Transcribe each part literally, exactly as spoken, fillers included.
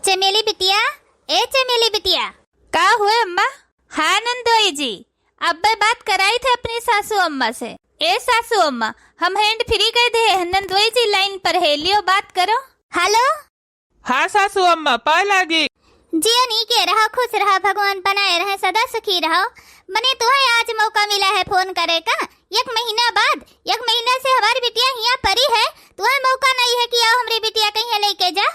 चमेली बिटिया, ए चमेली बिटिया। का हुए अम्मा? हाँ नंदोई जी, अब्बे बात कराई थे अपनी सासू अम्मा से। ए सासू अम्मा, हम hand free कर दे हैं, नंदोई जी line पर है, लियो बात करो। Hello। हाँ सासू अम्मा, पाँय लागी। जियो नीके रहो, खुश रहो, भगवान बनाए रहे, सदा सुखी रहो। मने तुहैं आज मौका मिला है phone करे का, एक महीना बाद। एक महीना से हमारी बिटिया हियाँ परी है, तुहैं मौका नहीं है कि आओ हमरी बिटिया कहीं लेके जा।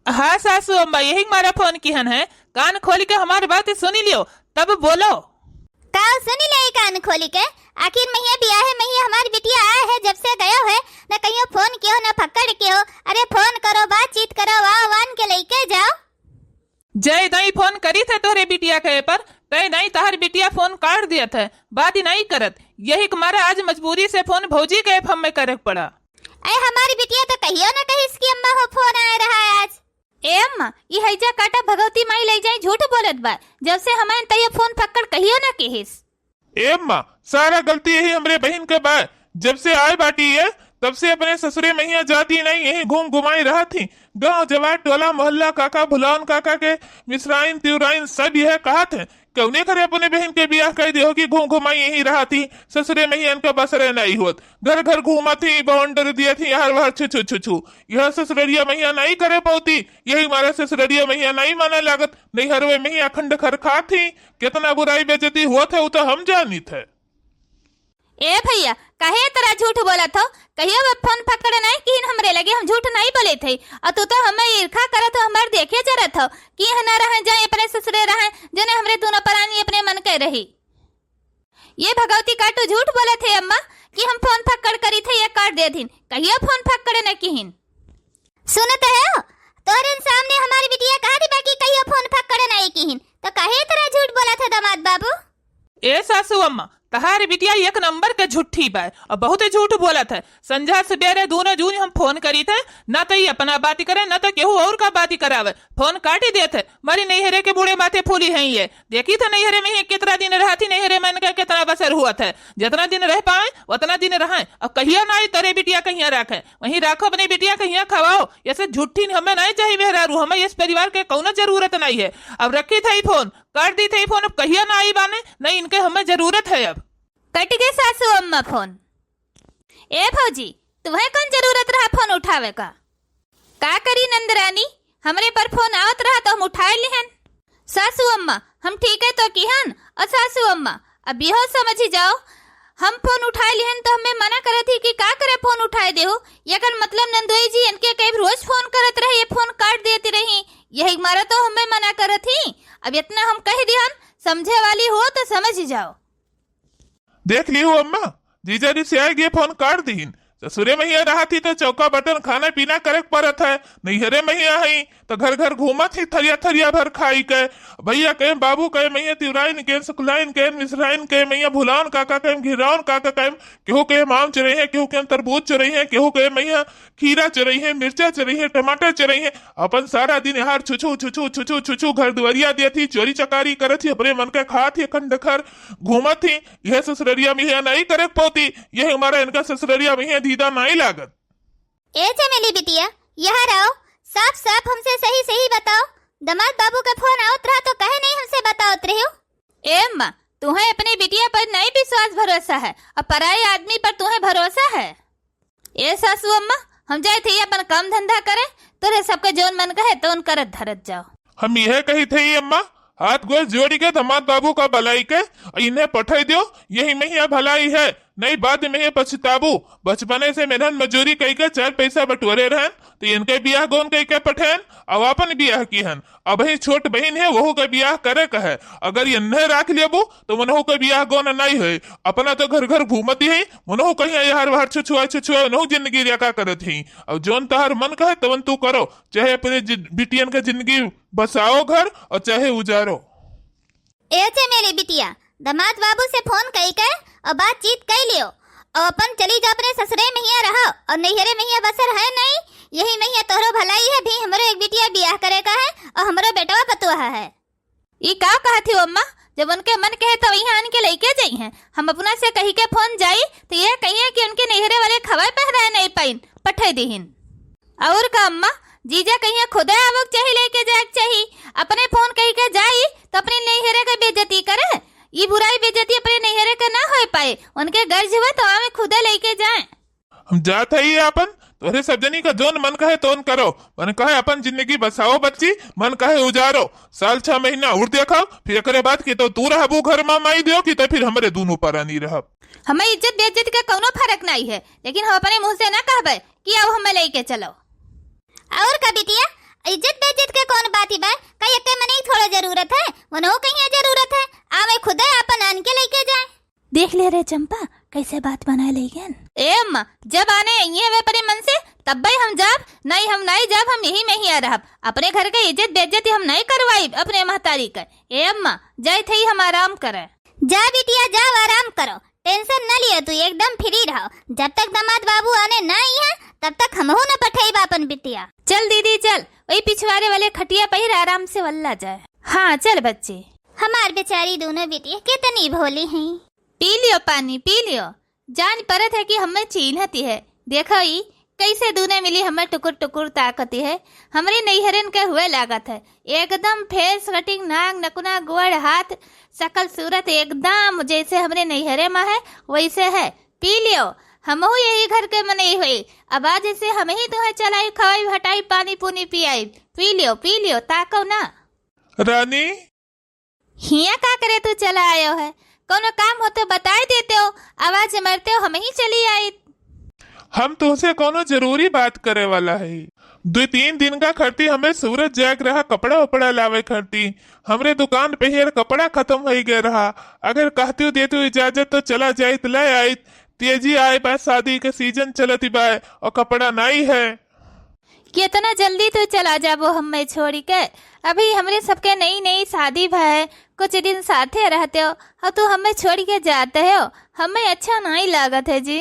हाँ सासू अम्मा, यही मारा phone किहन है, कान खोलि के हमार बात सुनि लियो, तब बोलो। का सुनि ले कान खोलि के? आखिर महिया बियाहे महिया हमार बिटिया आए है, जब से गयो है, न कहियो phone कियो, न फक्कड़ कियो। अरे phone करो, बातचीत करो, आओ आन के लेके जाओ। जय दाई phone करी थे तोहरे बिटिया के पर, तय दाई तहर बिटिया phone काट दिया थे, बात ही नहीं करत। यही के मारा आज मजबूरी से phone भौजी के हमें करे के पड़ा। अरे हमारी बिटिया तो कहियो ना कहिस कि अम्मा हो phone आए रहा है आज। ए अम्मा, ई हैजा काटा भगवती माई ले जाई, झूठ बोलत बा। जब से हमारे तैयो phone फक्कड़ कहियो ना किहिस। ए अम्मा, सारा गलती यही हमरे बहिन के बा। जब से आए बाटी है, तब से अपने ससुरे महिया जाती नहीं, यही घूम घुमाई रहत ही। गाँव जवार टोला मोहल्ला काका भुलावन काका के मिसराइन तिवराइन सब यह कहत है, कौने घरे अपने बहिन के बियाह कर दियो कि घूम घुमाई यही रहत ही, ससुरे महिया इनका बसरे नहीं होत, घर घर घूमत ही, बवंडर दियत ही, हर वहर छु छु छु छु। यह ससुररिया महिया नहीं करे पौती, यही मारे ससुररिया महिया नहीं माने लागत, नैहरवे महिया खंड खर खात ही, कितना बुराई बेइज्जती होत है, उ तो हम जानित है। ए भैया, काहे तरह झूठ बोलत हो? कहियो अब phone फक्कड़ नहीं किहिन हमरे लगे, हम झूठ नहीं बोले थे। और तू तो हमें ईर्खा करत हो, हमार देखे जरत हो कि यहाँ ना रहे जाए, अपने ससुरे रहे, जने हमरे दोनों परानी अपने मन के रही। ये भगवती काटू झूठ बोलत है अम्मा कि हम phone फक्कड़ करी थे, ये काट दे दिन। कहियो phone फक्कड़ न किहिन। सुनत है हो? तोहरे सामने हमारी बिटिया कहा दी बाकी कहियो phone फक्कड़ नहीं किहिन, तो काहे तरह झूठ बोलत है दामाद बाबू? ए सासू अम्मा, तहार बिटिया एक नंबर के झूठी बा और बहुत झूठ बोलत है। संझा सवेरे दूनो जून हम phone करी थे, ना तो ये अपना बात करे, ना तो केहू और का बात करावे। Phone काटी देत है, मारी नैहरे के बूढ़े माथे फूली हैं ये। देखी थे नैहरे में ही कितना दिन रहती, नैहरे में इनका कितना बसर हुआ था। जितना दिन रह पाए, उतना दिन रहे। और कहिया ना आई तोरे बिटिया कहिया रखे, वहीं राखो अपने बिटिया कहिया खवाओ। ऐसे झूठी हमें नहीं चाहिए मेहरारू, हमें इस परिवार के कौनो जरूरत नहीं है। अब रखी थे phone, काट दी थे phone, अब कहिया ना आई बाने, नहीं इनके हमें जरूरत है अब। कट गए सासू अम्मा phone। ए भौजी, तुम्हें कौन जरूरत रहा phone उठावे का? का करी नंदरानी, हमरे पर phone आवत रहा तो हम उठाए लिहन। सासू अम्मा, हम ठीक है तो किहन, और सासू अम्मा, अब यहो समझी जाओ, हम phone उठाए लिहन तो हमें मना करत ही कि का करे phone उठाए देहु। यकर मतलब नंदोई जी इनके कई रोज phone करत रहे, ये phone काट देती रही, यही मारा तो हमें मना करत ही। अब इतना हम कह दिहन, समझे वाली हो तो समझ ही जाओ। देख लिहू अम्मा, जीजा रिसियाए गे phone काट दिहिन। ससुरे महिया रहत ही तो चौका बटन खाना पीना करे के परत है, नैहरे महिया है तो घर घर घूमत ही थरिया थरिया भर खाई के। भैया कहे, बाबू कहे, महिया तिवराइन के, सुकलाइन के, मिसराइन के, महिया भुलावन काका के, घिरावन काका के, केहू के आम चुरई है, केहू के तरबूज चुरई है, केहू के महिया खीरा चुरई है, मिर्चा चुरई है, टमाटर चुरई है। अपन सारा दिन यार छुछू छुछू छुछू छुछू घर दुआरिया दिया थी, चोरी चकारी करत ही, अपने मन के खात ही, खंड खर घूमत ही। यह ससुररिया महिया नहीं करे के पौती, यह हमारा इनका ससुररिया महिया दीदा नहीं लागत। ए चमेली बिटिया, यहाँ रहो, साफ साफ हमसे सही सही बताओ, दामाद बाबू के phone आवत रहा तो कहे नहीं हमसे बतावत रही हो? ए अम्मा, तुम्हें अपने बिटिया पर नहीं विश्वास भरोसा है, अब पराए आदमी पर तुम्हें भरोसा है? ए सासू अम्मा, हम जाए थे अपन काम धंधा करे, तोरे सबके जौन मन कहे तौन करत धरत जाओ। हम यह कही थे अम्मा, हाथ गोड़ जोड़ी के दामाद बाबू का भलाई के इन्हें पठाई दियो, यही महिया भलाई है, नहीं बाद में ये पछताबू। बचपने से मेहनत मजूरी कई के चार पैसा बटोरे रहन, तो इनके बियाह गौन कई के पठेन, अब अपन बियाह किहन। अब ही छोट बहिन है, वहू के बियाह करे का है। अगर इन्हें राख लेबू, तो मनहू के बियाह गौन नहीं है। अपना तो घर घर घूमती है, मनहू कहीं यार बाहर छुछुआ छुछुआ, उनहू जिंदगी रेखा करत ही। अब जौन तहार मन कहे, तवन तू करो, चाहे अपने जि-, बिटियन के जिंदगी बसाओ घर और चाहे उजारो। ए चमेली बिटिया, दामाद बाबू से phone कई के और बातचीत कई लियो और अपन चली जा अपने ससुरे महिया रहो और नैहरे महिया बसर है नहीं, यही महिया तोहरो भलाई है भी, हमरो एक बिटिया बियाह करे का है और हमरो बेटवा पतुआ है। ई का कहत हो अम्मा? जब उनके मन कहे तो वहीं आन के लेके जाई हैं। हम अपना से कही के phone जाई तो ये कहिए कि उनके नैहरे वाले खवाए पहराए नहीं पाइन, पठे दीहिन। और का अम्मा, जीजा कहिया खुदे आवक चाही, लेके जाए के चाही। अपने फोन कही के जाई तो अपने नैहरे के बेइज्जती करे। ई बुराई बेइज्जती अपने नैहरे के ना होए पाए। उनके गर्ज हुए तो आवे खुदे लेके जाए। हम जात हई आपन, तोहरे सब जनी का जौन मन कहे तौन करो। मन कहे अपन जिंदगी बसाओ बच्ची, मन कहे उजारो। साल छह महीना और देखो, फिर एकरे बाद कि तो तू रहबू घर मा माई देव, कि तो फिर हमरे दूनों परानी रहब। हमें इज्जत बेइज्जत के कौनो फर्क नहीं है, लेकिन हम अपने मुंह से ना कहबे कि अब हमें लेके चलो। और का बिटिया, इज्जत बेइज्जत के कौन बात ही बा? का एक्के मनई थोड़ा जरूरत है, उन्हों कहिया जरूरत है। आवे खुदे आपन आन के लेके जाए। देख ले रे चंपा, कैसे बात बनाए लेगेन। ए अम्मा, जब आने अइहे वे अपने मन से, तब्बे हम जाब, नहीं हम नहीं जाब, हम यही में ही आ रहब। अपने घर के इज्जत बेइज्जती हम नहीं करवाइब अपने महतारी के। ए अम्मा, जाइत हई हम आराम करे। जा बिटिया, जाओ आराम करो, tension न लियो तू, एकदम free रहो। जब तक दामाद बाबू आने ना अइहे, तब तक हमहू न पठेब अपन बिटिया। चल दीदी चल, वही पिछवारे वाले खटिया पहिर आराम से वल्ला जाए। हाँ चल बच्चे। हमार बेचारी दोनों बिटिया कितनी भोली हैं। पी लियो पानी, पी लियो। जान परत है कि हमें चीन्हती है। देखो ई कैसे दूने मिली हमें टुकुर टुकुर ताकती है। हमरे नैहरन के हुए लागत है। एकदम face cutting, नाक नकुना, गोड़ हाथ, शकल सूरत एकदम जैसे हमरे नैहरे में है वैसे है। पी लियो, हमहू यही घर के मनई होई। अब आज जैसे हम ही तुम्हें चलाई, खवाई, भटाई, पानी पुनी पियाई। पी लियो, पी लियो, ताको ना। रानी, हिया का करे तू चला आयो है? कौनो काम हो तो बताए देते हो, आवाज मरते हो, हम ही चली आई। हम तुमसे कौनो जरूरी बात करे वाला है। दो तीन दिन का खरती हमें सूरत जाग रहा कपड़ा उपड़ा लावे खरती। हमरे दुकान पे हेर कपड़ा खत्म हो गए रहा। अगर कहती देती इजाजत तो चला जाइत ले आइत। तेजी आए बा, शादी के season चलत बा और कपड़ा नाई है। कितना जल्दी तू चला जाबो हमें छोड़ के। अभी हमरे सबके नई नई शादी भय है, कुछ दिन साथे रहते हो और तू हमें छोड़ के जाते हो, हमें अच्छा नहीं लागत है जी।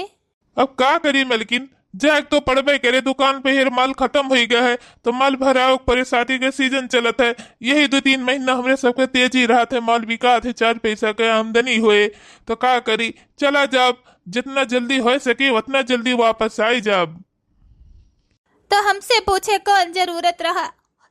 अब का करी मलकिन, जाए तो पड़बे करे, दुकान पे हेर माल खत्म हो गया है तो माल भराओ परे, शादी के season चलत है। यही दो तीन महीना हमरे सबके तेजी रहत है, माल बिकात है, चार पैसा के आमदनी होए तो का करी, चला जाब, जितना जल्दी हो सके उतना जल्दी वापस आई जाब। तो हमसे पूछे कौन जरूरत रहा,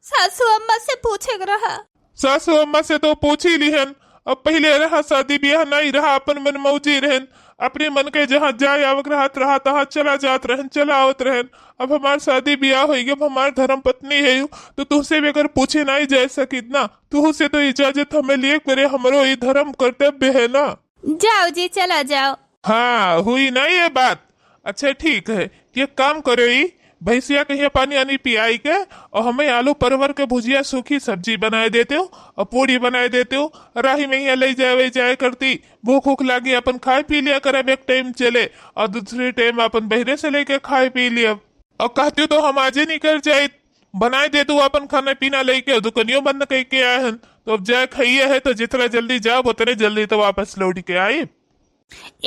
सासू अम्मा से पूछे के रहा। सासू अम्मा से तो पूछ ही लिहन। अब पहले रहा शादी ब्याह नहीं रहा, अपन मन मौजी रहन, अपने मन के जहाँ जाए आवक रहत रहा तहाँ चला जात रहन, चला आवत रहन। अब हमार शादी ब्याह हो गया, अब हमार धर्म पत्नी है यू, तो तुहसे भी अगर पूछे नहीं जा सकित ना, तुहसे तो इजाजत हमें लिए करे, हमरो ये धर्म कर्तव्य है ना। जाओ जी, चला जाओ। हाँ, हुई ना ये बात। अच्छा ठीक है, एक काम करो, ई भैंसिया कहिया पानी आनी पियाई के और हमें आलू परवर के भुजिया, सूखी सब्जी बनाए देते हो और पूड़ी बनाए देते हो। राही में यहाँ ले जाए वही जाए करती, भूख उख लागी अपन खाए पी लिया करब, एक टाइम चले और दूसरे टाइम अपन बहरे से लेके खाए पी लिया। और कहती हो तो हम आजे निकल जाए, बनाए दे तू अपन खाना पीना लेके, दुकानियों बंद करके आए हैं, तो अब जाए खाइए है तो जितना जल्दी जाब उतने जल्दी तो वापस लौट के आई।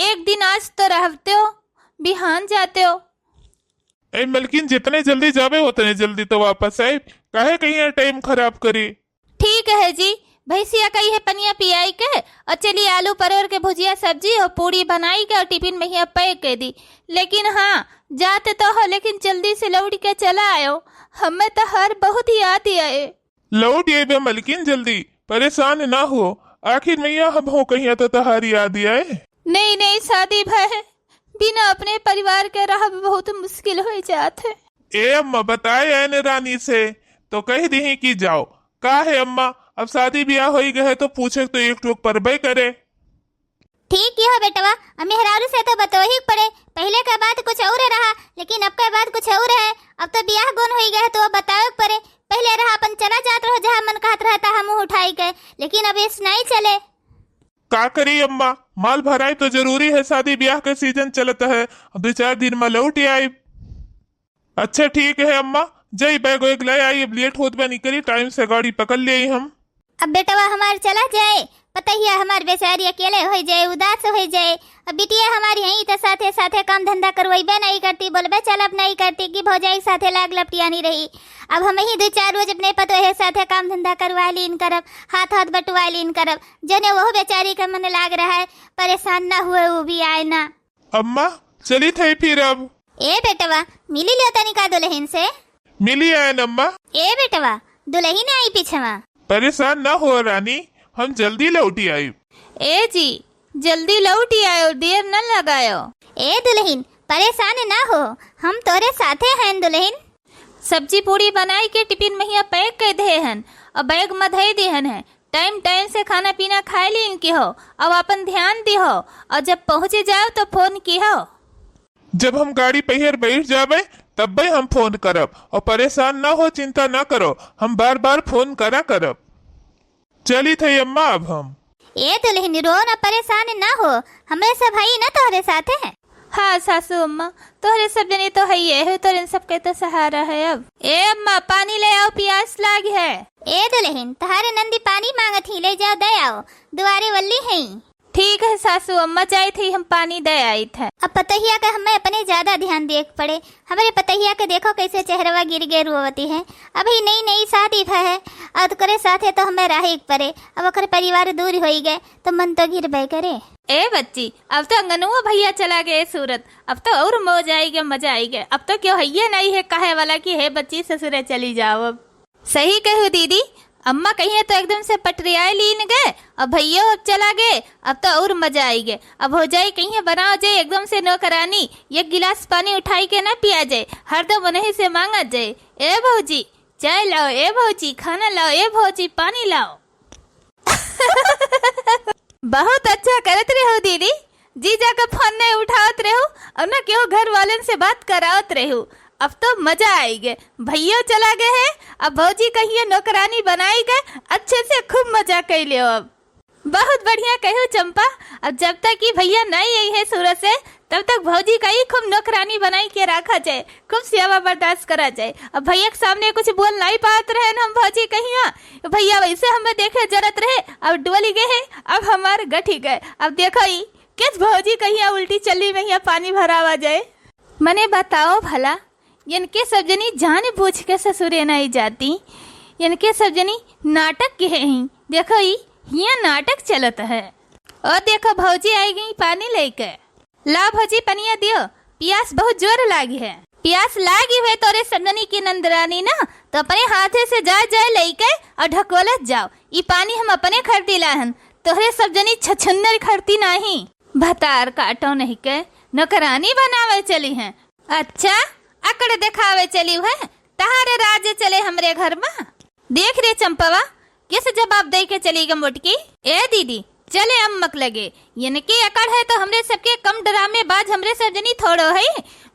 एक दिन आज तो रहते हो, बिहान जाते हो। ए मलकिन, जितने जल्दी जाबे उतने जल्दी तो वापस आए, काहे कहीं टाइम खराब करी। ठीक है जी, भैंसिया कही है पनिया पियाई के और चली आलू परोर के भुजिया सब्जी और पूड़ी बनाई के और टिफिन में ही पैक कर दी। लेकिन हाँ, जाते तो हो लेकिन जल्दी से लौट के चला आयो, हमें तो हर बहुत याद आए। लौट आइबे मलकिन जल्दी, परेशान ना हो, आखिर में यह हम हो कहिया तो तहारी याद आए। नहीं नहीं शादी भय है, बिना अपने परिवार के रहब बहुत मुश्किल हो जात है। ए अम्मा बताए ऐन रानी से तो कह दही कि जाओ। का है अम्मा, अब शादी ब्याह हो गए है तो पूछे तो एक टोक परबे करे। ठीक यह बेटवा, अब मेहरारू से तो बतवही के पड़े। पहले का बात कुछ और रहा, लेकिन अब का बात कुछ और है। अब तो बियाह गुन होई गए तो अब बतावे के पड़े। पहले रहा अपन चला जात रहो, जहाँ मन कहत रहता हम उठाई के, लेकिन अब इस नहीं चले। का करी अम्मा, माल भराई तो जरूरी है, शादी ब्याह के सीजन चलत है, दो चार दिन में लौट आई। अच्छा ठीक है अम्मा, जाई बैग वैग ले आई, अब लेट होत बा, निकली टाइम से गाड़ी पकड़ ले हम। अब बेटवा हमार चला जाए, पतहिया हमार बेचारी अकेले हो जाए, उदास हो जाए। अब बिटिया हमारी यहीं तो साथे साथे काम धंधा करवाइबे नहीं करती, बोलबे चलब नहीं करती कि भौजाई साथे लाग लपटियानी रही। अब हम ही दो चार रोज अपने पतोहे साथे काम धंधा करवा लीन करब, हाथ हाथ बटवा लीन करब, जने वह बेचारी का मन लाग रहा है, परेशान ना हुए, वो भी आए ना। अम्मा, चली थे फिर अब। ए बेटवा, मिली लियो तनिका दुल्हन से। मिली आयन अम्मा। ए बेटवा, दुलहिन आई पिछवा। परेशान न हो रानी, हम जल्दी लौटी आइब। ए जी, जल्दी लौटी आयो, देर न लगायो। ए दुलहिन, परेशान न हो, हम तोरे साथे हन दुलहिन। सब्जी पूड़ी बनाई के टिफिन महिया पैक कर दे हन और बैग में धई दे हन है। टाइम टाइम से खाना पीना खाए लीन के हो, अब अपन ध्यान दी हो, और जब पहुँचे जाओ तो फोन की हो। जब हम गाड़ी पहियर बैठ जाबे, तब्बे हम फोन करब। और परेशान ना हो, चिंता ना करो, हम बार बार फोन करा करब। चलित है अम्मा अब हम। ए दुलहिन, रो ना, परेशान ना हो, हमरे सब हई ना तोहरे साथे है। हाँ सासू अम्मा, तोहरे सब जनी तो हई है, तोहरे सबके तो सहारा है अब। ए अम्मा, पानी ले आओ, पियास लाग है। ए दुलहिन, तोहरे नंदी पानी मांगत ही, ले जाओ, दे आओ, दुआरे वल्ली है। ठीक है सासू अम्मा, जाइत ही हम पानी दे आइत है। अब पतोहिया के हमें अपने ज्यादा ध्यान दिए के पड़े। हमरे पतोहिया के देखो कैसे चेहरवा गिर गए रोवती है। अभी नई नई शादी भय है, और ओकरे साथे तो हमें राहे के पड़े। अब ओकर परिवार दूर होई गए तो मन तो गिरबे करे। ए बच्ची, अब तो अंगनुआ भैया चला गए सूरत, अब तो और मौज आई गए, मजा आई गए। अब तो क्यों हइये नहीं है कहे वाला कि हे बच्ची ससुरे चली जाओ अब। सही कहू दीदी, अम्मा कहिए तो एकदम से पटरियाए लीन गए, अब भैयो अब चला गए, अब तो और मजा आई गए। अब हो जाए कहिए बनाओ जाए एकदम से नौकरानी, एक गिलास पानी उठाई के ना पिया जाए, हरदम उन्हीं से मांगा जाए, ए भौजी चाय लाओ, ए भौजी खाना लाओ, ए भौजी पानी लाओ। बहुत अच्छा करत रहो दीदी, जीजा का फोन नहीं उठावत रहो और ना केहू घर वालन से बात करावत रहो। अब तो मजा आई गए, भैया चला गए है, अब भौजी कहिए नौकरानी बनाई गए, अच्छे से खूब मजा कर लियो अब। बहुत बढ़िया कहू चंपा, अब जब तक कि भैया नहीं आई है सूरत से, तब तक भौजी का ही खूब नौकरानी बनाई के रखा जाए, खूब सेवा बर्दाश्त करा जाए। अब भैया के सामने कुछ बोल नहीं पावत रहे न हम भौजी कहिया, भैया वैसे हमें देखे जरत रहे, अब डोली गए है, अब हमार गठी गए। अब देखो ई किस भौजी कहिया उल्टी चली में यहाँ पानी भरावा जाए। मने बताओ भला, इनके सब जनी जान बूझ के ससुरे नहीं जाती, इनके सब जनी नाटक के ही। देखो ई हिया नाटक चलत है। और देखो भौजी आई गई पानी लेके। ला भौजी पनिया दियो, पियास बहुत जोर लागी है। पियास लागी हुए तोरे सब जनी की नंदरानी ना, तो अपने हाथे से जाए जाए लेके और ढकोलत जाओ। ई पानी हम अपने खरीदी लाहन, तोहरे सब जनी छछुन्नर खरीदी नाही। भतार काटो नहीं के नौकरानी बनावे चली हैं। अच्छा, अकड़ देखावे चली है, तहारे राज चले हमरे घर में। देख रे चंपवा, किस जवाब दे के चली ग मोटकी। ए दीदी, चले अम्मक लगे, इनके अकड़ है तो हमरे सबके कम ड्रामेबाज हमरे सब जनी थोड़ो है।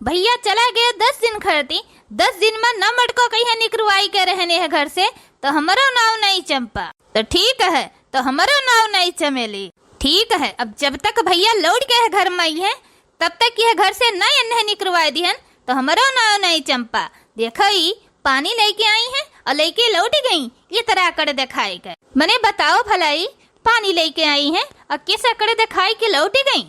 भैया चला गए दस दिन खरती, दस दिन में न मटको कहीं निकरवाई के रहने है घर से, तो हमरो नाव नहीं चंपा। तो ठीक है, तो हमरो नाव नहीं चमेली। ठीक है, अब जब तक भैया लौट के है घर में आई है, तब तक यह घर से नहीं अन्हे निकरवाए दिहन, तो हमरो नाव नहीं चंपा। देखो ई पानी लेके आई है और लेके लौट गई, ये तरह अकड़ दिखाए गए। मने बताओ भलाई, पानी लेके आई है और किस अकड़ दिखाए के लौट गई?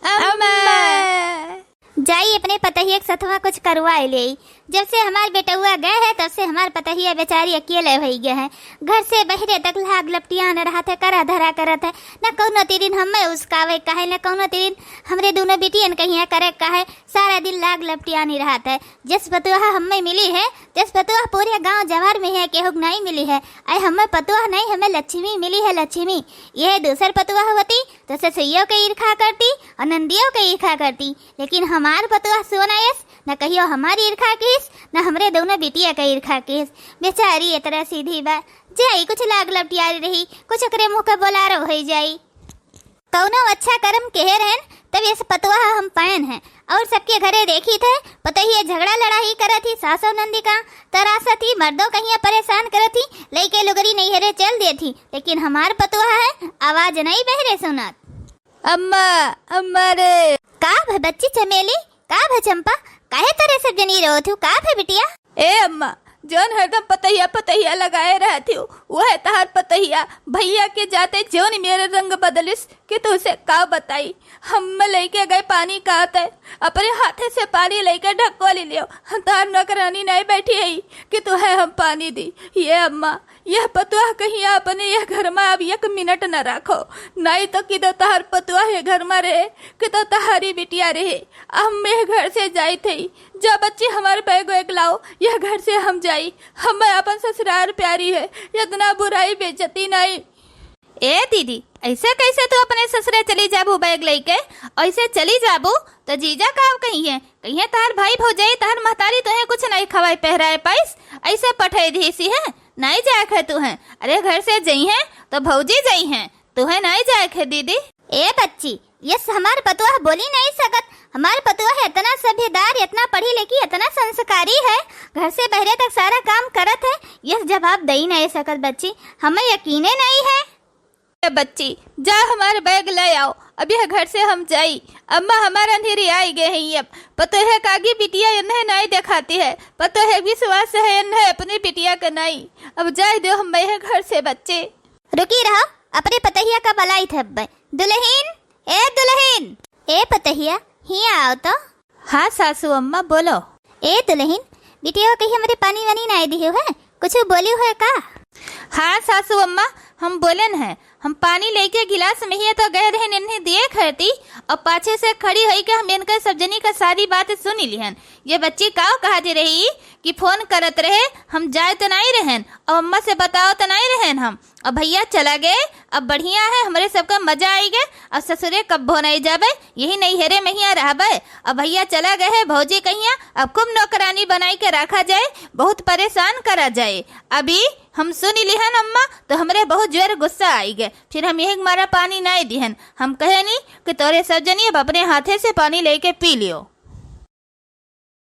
अम्मा। जाई अपने पतहिया के सथवा कुछ करवा ले। जब से हमार बेटउआ गए है, तब से हमार पतहिया बेचारी अकेले होई गए है। घर से बहरे तक लाग लपटियान रहत है, करा धरा करत है। न कौनो तिरिन हमें उसकावे कहे, न कौनो तिरिन हमरे दोनों बिटियन कहिया करे कहे। सारा दिन लाग लपटियानी रहत है। जस पतुआ हमें मिली है, जस पतुआ पूरे गांव जवार में है, केहू के नहीं मिली है। आए हमें पतुआ नहीं, हमें लक्ष्मी मिली है, लक्ष्मी। यह दूसर पतुआ होती तो ससुइयों के ईर्खा करती और नंदियों के ईर्खा करती, लेकिन हमार पतुआ सोना यस न कहियो हमार ईर्खा किस, न हमरे दोनों बिटिया के ईर्खा किस। बेचारी इतना सीधी बा, जाई कुछ लाग लपटियारी रही, कुछ ओकरे मुंह के बोलारो होई जाई। कौनो अच्छा कर्म केहे रहन, तब यस पतुआ हम पायन है। और सबके घरे देखी थे, पतोहिए झगड़ा लड़ाई करत ही, सासो नंदी का तरासत ही, मर्दों कहिया परेशान करत ही, लइके लुगरी नैहरे चल देत ही, लेकिन हमार पतुआ है, आवाज नहीं बहरे सुनत। अम्मा, अम्मा रे। का भे बच्ची चमेली, का भे चंपा, काहे तरे सब जनी रोत हू, का भे बिटिया? ए अम्मा, जौन हरदम पतहिया पतहिया लगाए रहत हू, वह तहार पतहिया भैया के जाते जौन मेरे रंग बदलिस कि तुसे का बताई। हम लइके गए पानी काते, अपने हाथे से पानी लइके ढकोली लियो। हम तहार नौकरानी नहीं बैठी है कि तुहे हम पानी दी। ये अम्मा, यह पतुआ कहीं अपने यह घर मा अब एक मिनट न राखो, नाहीं तो कि तो तहार पतुआ यह घर मा रहे, कि तो तहारी बिटिया रहे। हम यह घर से जाइत हई। जा बच्ची, हमार बैग वैग लाओ, यह घर से हम जाई। हमें अपन ससुरार प्यारी है, इतना बुराई बेइज्जती नाहीं। ए दीदी, ऐसे कैसे तू अपने ससुरे चली जाबू बैग लेके? ऐसे चली जाबू तो जीजा का कहिहैं? कहिहैं तहार भाई भौजाई, तहार महतारी तोहे कुछ नाहीं खवाए पहराए पाइस, ऐसे पठाई दिहिसी है, नाहीं जाए खे तू है। अरे घर से जइहैं तो भौजी जइहैं, तोहे नाहीं जाए खे दीदी। ए बच्ची, यस हमार पतुआ बोली नाहीं सकत, हमार पतुआ है इतना सभ्यदार, इतना पढ़ी लिखी, इतना संस्कारी है, घर से बहरे तक सारा काम करत है, यस जवाब दई नाहीं सकत बच्ची, हमें यकीने नाहीं है। ए बच्ची, जा हमार बैग ले आओ, अब यह घर से हम जाई। अम्मा हमार अंधेरी आई गए हैं अब। पतोहे कागी बिटिया इन्हें नाहीं देखाती है, पतोहे विश्वास है इन्हें अपनी बिटिया के नाहीं। अब जाए दो हम यह घर से बच्चे। रुकी रहो, अपने पतोहिया का बलाई थे अब। दुलहिन, ए दुलहिन, ए पतोहिया, हियाँ आओ तो। हाँ सासू अम्मा, बोलो। ए दुलहिन, बिटिया कहीं हमरे पानी वानी नाहीं दिहे है, कुछ बोली है का? हाँ सासू अम्मा, हम बोलेन है, हम पानी लेके गिलास में ही तो गए रहन, इन्हें दिए खैती, और पाछे से खड़ी होई के हम इनका सब जनी का सारी बात सुनी लिहन। ये बच्ची काव कहा जे रही कि फोन करत रहे, हम जाए तो नाहीं रहन, और अम्मा से बताओ तो नाहीं रहन हम, अब भैया चला गए, अब बढ़िया है, हमरे सबका मजा आई गए। अब ससुरे कब्बो नाहीं जाबे, यही नैहरे में हियाँ रहबे। अब भैया चला गए है भौजी कहिया, अब खूब नौकरानी बनाई के रखा जाए, बहुत परेशान करा जाए। अभी हम सुनी लिहन अम्मा, तो हमरे बहुत जोर गुस्सा आई गए, फिर हम यही मारा पानी नाहीं दिहन। हम कहे नी कि तोरे सब जनी अब अपने हाथे से पानी लेके पी लियो।